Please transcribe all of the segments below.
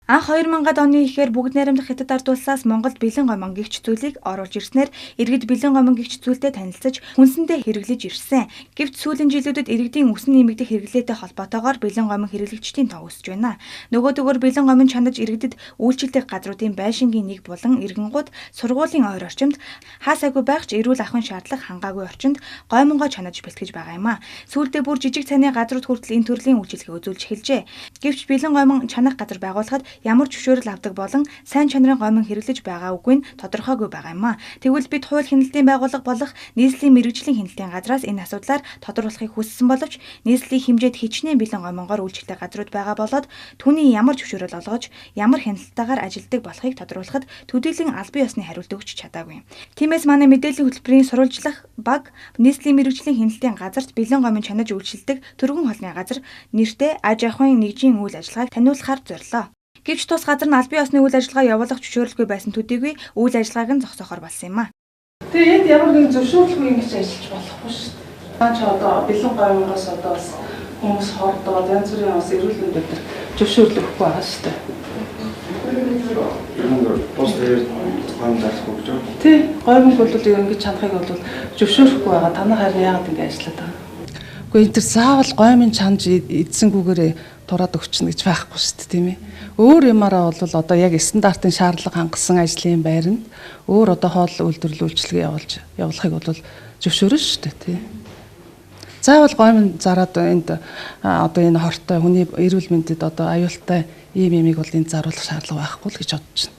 Анх 2000-ад оны ихээр бүгд найрамдах Хятад ард улсаас Монголд бэлэн гомон гихч зүйлийг оруулж ирснээр иргэд бэлэн гомон гихч зүйлтэй танилцаж хүнсэндээ хэрэглэж ирсэн. Гэвч сүүлийн жилүүдэд иргэдийн өсөн нэмэгдэх хэрэглээтэй холбоотойгоор бэлэн гомон хэрэглэгчдийн тоо өсөж байна. Нөгөөдөгөр бэлэн гомон чанаж иргэдэд үйлчилдэг газруудын байшингийн нэг болон иргэнгууд сургуулийн ойр орчимд хаасаагүй байх ч эрүүл ахуйн шаардлага хангаагүй орчинд гомонгоо чанаж бэлтгэж байгаа юм а. Сүүлдээ бүр жижиг цайны газрууд хүртэл энэ төрлийн үйлчилгээ үзүүлж эхэлжээ. Гэвч бэлэн гомон чанах газар байгуулахад ямар зөвшөөрөл авдаг болон сайн чанарын гомон хэрэглэж байгаа үгүй нь тодорхойгүй байгаа юм а. Тэгвэл бид хууль хяналтын байгууллага болох нийслэлийн мэргэжлийн хяналтын газраас энэ асуудлаар тодруулахыг хүссэн боловч нийслэлийн хэмжээд хичнээн бэлэн гомонгоор үйлчлдэг газрууд байгаа болоод түүний ямар зөвшөөрөл олгож ямар хяналтайгаар ажилладаг болохыг тодруулахад төдийлөн албан ёсны хариулт өгч чадаагүй. Тиймээс манай мэдээллийн хөтөлбөрийн сурвалжлах баг нийслэлийн мэргэжлийн хяналтын газарт бэлэн гомон чанаж үйлчилдэг түргэн холны газар нэртэй аж ахуйн нэгжийн үйл ажиллагааг таниулахаар зорилоо. Гэвч тус газар нь албан ёсны үйл ажиллагаа явуулах зөвшөөрлгүй байсан төдийгүй үйл ажиллагааг нь зогсоохоор болсон юм а. Тэгээ энд ямар нэгэн зөвшөөрлгүй ингэж ажиллаж болохгүй шүү дээ. Наа чи одоо бэлэн гомонгоос одоо бас хүмүүс хордоод янз бүрийн бас эрүүл мэнд дээр зөвшөөрөл өгөхгүй байгаа шүү дээ. Бус дээр гомон зарлахгүй гэж байна. Тий, гомонг бол ингэж чанахыг бол зөвшөөрөхгүй байгаа. Танай харин яагаад ингэж ажиллаад байгаа? Үгүй энэ төр заавал гомын чанж эдсэнгүүгээрээ тураад өгчнө гэж байхгүй шүү дээ, тийм ээ. Өөр юмараа бол одоо яг стандартын шаардлага хангасан ажлын байранд өөр одоо хоол үйлдвэрлэл үйлчилгээ явуулахыг бол зөвшөөрнө шүү дээ, тийм. Заавал гомын зараад энд одоо энэ хортой хүний эрүүл мэндэд одоо аюултай ийм юмыг бол энд заруулах шаардлага байхгүй л гэж бодож байна.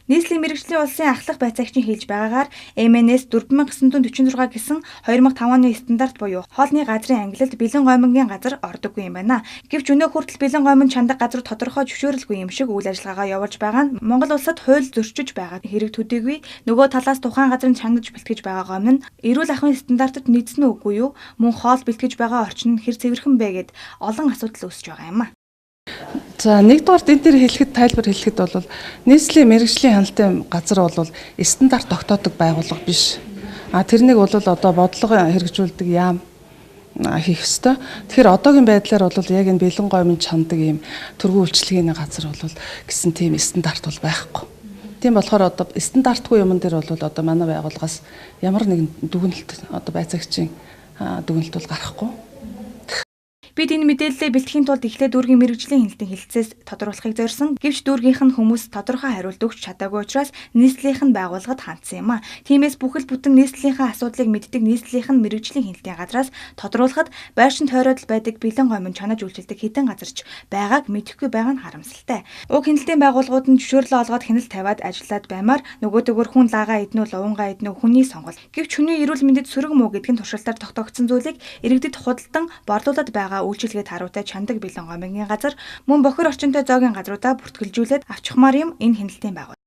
Нийслэлийн мэргэжлийн улсын ахлах байцаагчийн хэлж байгаагаар MNS 4946 гэсэн 2005 оны стандарт буюу хоолны газрын ангилалд бэлэн гомонгийн газар ордоггүй юм байна. Гэвч өнөө хүртэл бэлэн гомон чандаг газар тодорхой зөвшөөрөлгүй юм шиг үйл ажиллагаагаа явуулж байгаа нь Монгол улсад хууль зөрчиж байгаа хэрэг төдийгүй нөгөө талаас тухайн газрын чанаж бэлтгэж байгаа гомн нь эрүүл ахуйн стандартад нийцсэн үү үгүй юу, мөн хоол бэлтгэж байгаа орчин нь хэр цэвэрхэн бэ гэд олон асуудал үүсэж байгаа юм а. За нэгдүгээрт энэ төр хэлэхэд тайлбар хэлэхэд бол нийслэлийн мэргэжлийн хяналтын газар бол стандарт тогтоодог байгууллага биш. А тэрнийг бол одоо бодлого хэрэгжүүлдэг яам хийх ёстой. Тэгэхээр одоогийн байдлаар бол яг энэ бэлэн гомон чандаг ийм түргэн үйлчилгээний газар бол гэсэн тийм стандарт бол байхгүй. Тийм болохоор одоо стандартгүй юмн дээр бол одоо манай байгууллагаас ямар нэгэн дүгнэлт одоо байцаагчийн дүгнэлт бол гарахгүй. Бид энэ мэдээллээ бэлтгэхийн тулд эхлээд дүүргийн мэргэжлийн хяналтын хэлтсээс тодруулахыг зорьсон. Гэвч дүүргийнх нь хүмүүс тодорхой хариулт өгч чадаагүй учраас нийслэлийнх нь байгууллагад хандсан юм а. Тиймээс бүхэл бүтэн нийслэлийнхээ асуудлыг мэддэг нийслэлийнх нь мэргэжлийн хяналтын газраас тодруулахад байшин тойроод байдаг бэлэн гомон чанаж үйлчилдэг хэдэн газарч байгааг мэдэхгүй байгаа нь харамсалтай. Уг хяналтын байгууллагууд нь зөвшөөрлөө олгоод хяналт тавиад ажиллаад баймаар нөгөөдөөр хүн лагаа иднүү лувангаа иднүү хүний сонголт. Гэвч хүний эрүүл мэндэд сөрөг муу гэдэг нь туршилтаар тогтоогдсон зүйлийг иргэдэд худалдан борлуулад байгаа үйлчилгээ тааруутай чандаг бэлэн гомонгийн газар мөн бохир орчинтой зоогийн газруудаа бүртгэлжүүлээд авчихмаар юм энэ хяналтын байгууллага.